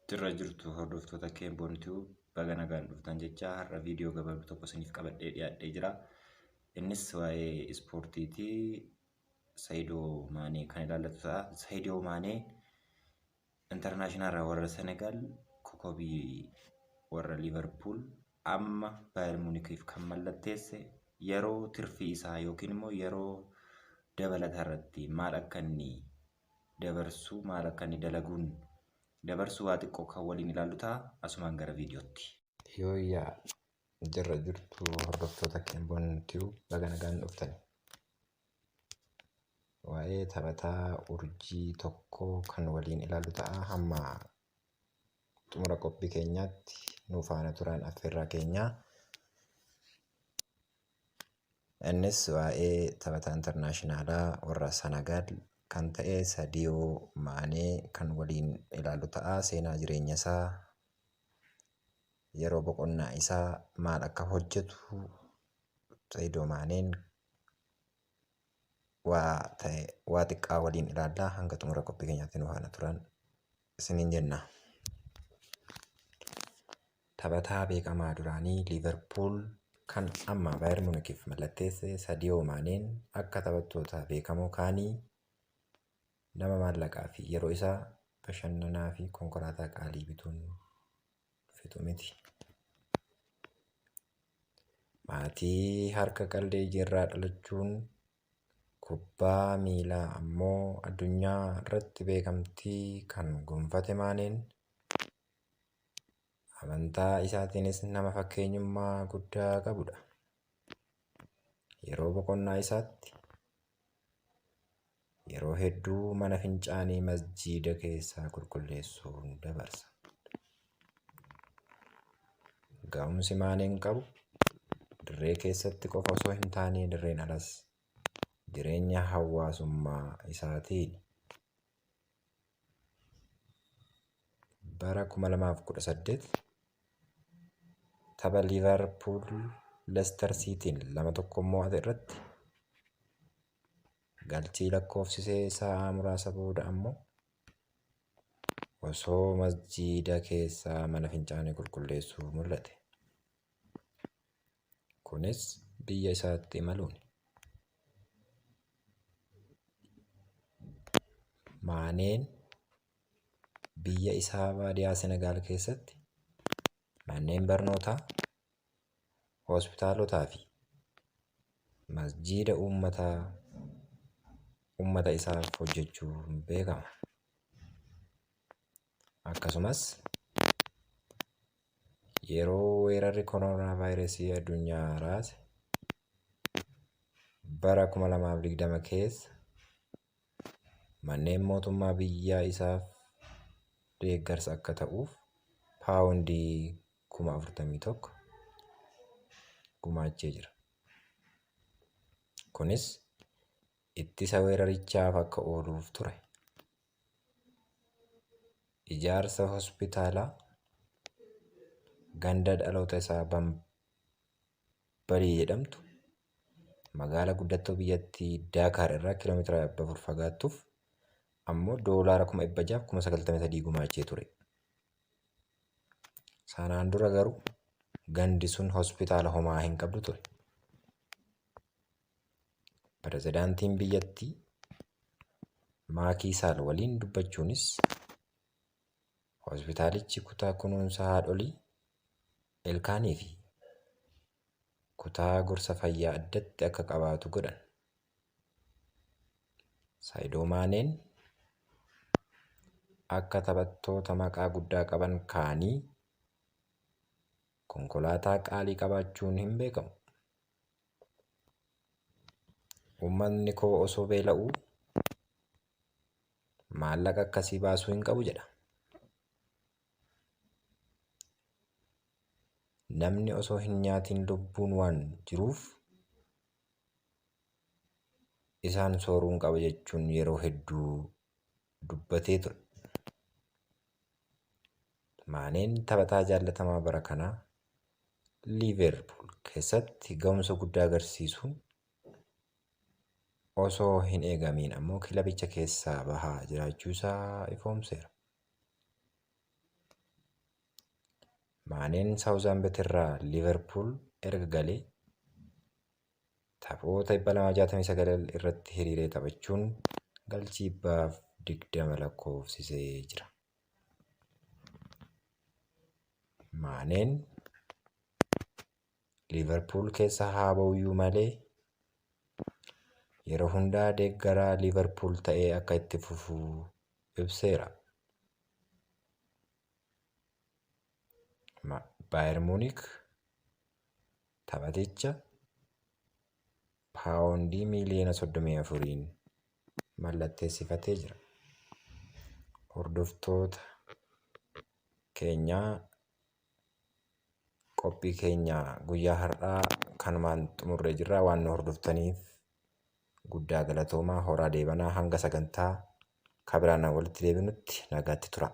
Jirra jirtu hordoftoota Keenboon Tube, baga nagaan dhuftan jecha har'a viidiyoo gabaabduu tokko isiniif qabadhee dhiyaadhee jira. Innis waa'ee ispoortiiti. Saayidoo Maanee kan ilaallatu ta'a. Saayidoo Maanee intarnaashinaala warra Senegaal, kokobii warra Liivarpuul, amma Baayern Muunikiif kan mallatteesse, yeroo tirfii isaa yookiin immoo yeroo dabalataa irratti maal akka inni dabarsu, maal akka inni dalaguun dabarsu waa xiqqoo kan waliin ilaallu ta'a. Asumaan gara viidiyootti. Yooyyaa, jirra jirtu hordoftoota Keenboon Tube, baga nagaan dhuftani. Waa'ee taphataa urjii tokko kan waliin ilaallu ta'a. Hamma xumura qophii keenyaatti nu faana turan affeerraa keenyaa. Innis waa'ee taphataa intarnaashinaalaa warra Sanagaal kan ta'e Sadiyoo Maanee kan waliin ilaallu ta'a. Seenaa jireenya isaa, yeroo boqonnaa isaa maal akka hojjetu Saidoo Maaneen waa ta'e waa xiqqaa waliin ilaalla. Hanga xumura qophii keenyaatti nu faana turan isiniin jenna. Taphataa beekamaa duraanii Liivarpuul kan amma Baayern Muunikiif mallatteesse Sadiyoo Maaneen akka taphattoota beekamoo kaanii nama maallaqaa fi yeroo isaa bashannanaa fi konkolaataa qaalii bituun fixu miti. Maatii harka qalleeyyii irraa dhalachuun, kubbaa miilaa ammoo addunyaa irratti beekamtii kan gonfate Maaneen, amantaa isaatiinis nama fakkeenyummaa guddaa qabudha. Yeroo boqonnaa isaatti yeroo hedduu mana fincaanii masjiida keessaa qulqulleessuun dabarsa. Ga'umsi Maaneen qabu dirree keessatti qofa osoo hin taane dirreen alas jireenya hawaasummaa isaatiini. Bara 2018 tapha Liivarpuul Leestar Siitiin 2-1 mo'ate irratti galchii lakkoofsisee sa'aa muraasa booda ammoo osoo masjiida keessaa mana fincaanii qulqulleessuu mul'ate. Kunis biyya isaatti imaluuni. Maaneen biyya isaa baadiyaa Senegaal keessatti manneen barnootaa, hospitaalotaa fi masjiida uummata isaaf hojjechuun beekama. Akkasumas yeroo weerarri koronaavaayirasii addunyaa raase bara 2020 keessa manneen mootummaa biyya isaaf deeggarsa akka ta'uuf paawundii 41,000 gumaachee jira. Kunis ittisa weerarichaaf akka ooluuf ture. Ijaarsa hospitaalaa ganda dhaloota isaa Bambalii jedhamtu magaala guddattoo biyyattii Daakaar irraa kiiloomeetira 400 fagaattuuf ammoo doolaara 693,000 gumaachee ture. Sanaan dura garuu gandi sun hospitaala homaa hin qabdu ture. Pirezidaantiin biyyattii Maakii Saal waliin dubbachuunis hospitaalichi kutaa kunuunsa haadholii, ilkaanii fi kutaa gorsa fayyaa addatti akka qabaatu godhan. Saayidoo Maaneen akka taphattoota maqaa guddaa qaban kaanii konkolaataa qaalii qabaachuun hin beekamu. Uummatni koo osoo beela'uu maallaqa akkasii baasuu hin qabu jedha. Namni osoo hin nyaatiin lubbuun waan jiruuf isaan sooruun qaba jechuun yeroo hedduu dubbatee ture. Maaneen taphataa jaallatamaa bara kanaa Liiverpuul keessatti ga'umsa guddaa agarsiisuun osoo hin eegamiin ammoo kilabicha keessaa bahaa jiraachuu isaa ifoomseera. Maaneen Saawuzaambet irraa Liiverpuul erga galee taphoota 269 irratti hiriiree taphachuun galchii 120 lakkoofsisee jira. Maaneen Liiverpuul keessa haa ba'uyyuu malee yeroo hundaa deeggaraa Liiverpuul ta'ee akka itti fufu ibseera. Baayer Muunik taphaticha paawondii miiliyoona 34n mallatteessifatee jira. Hordoftoota keenyaa, qophii keenya guyyaa har'aa kanumaan xumurree jirra. Waan nu hordoftaniif guddaa galatoomaa. Horaa deebanaa, hanga sagantaa kabiraan walitti deebinutti nagaatti tura.